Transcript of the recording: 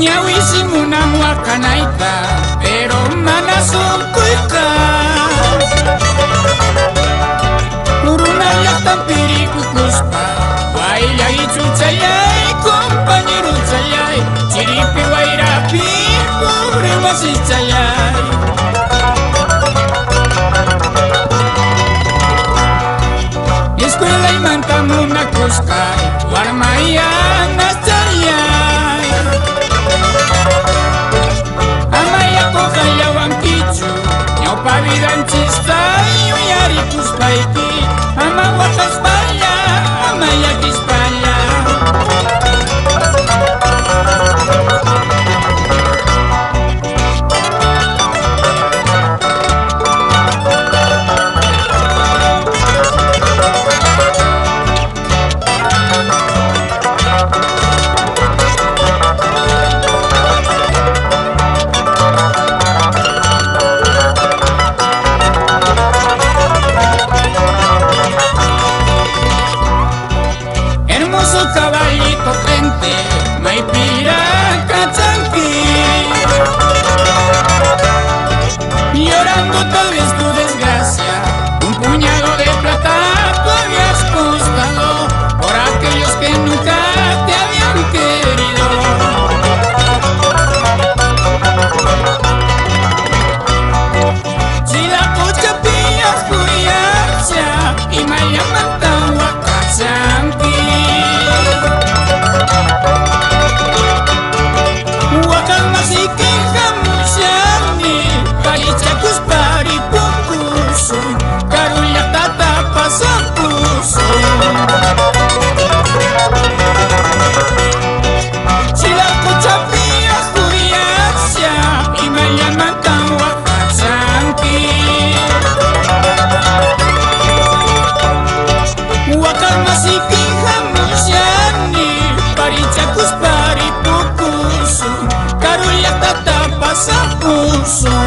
Ñawisi munan waqanayta, pero mana sunquyqa. Runa llaqtanpi rikukuspa, wayllay chuchallay, compañeruchallay, chiripi wayrapi, pobre wasichallay. Escuelaymanta munakusqay, warmayanachallay. Amaya qoqallawankichu, ñawpa vidanchista yuyarikuspayki, ama waqaspalla, ama llakispalla. Hermoso caballito frente, maypira kachanki. Llorando tal vez tu desgracia, un puñado de plata tú habías costado por aquellos que nunca te habían querido. Si la cocha pillas curiacha y mayamanta wakachanki. Waqalmasiki hamushani, parichakuspa ripukusun, karu llaqtata pasapusun. Si la cocha pillas curiacha y mayamanta wakachanki. Waqalmasiki hamushani, parichakuspa ripukusun, karu llaqtata pasapusun.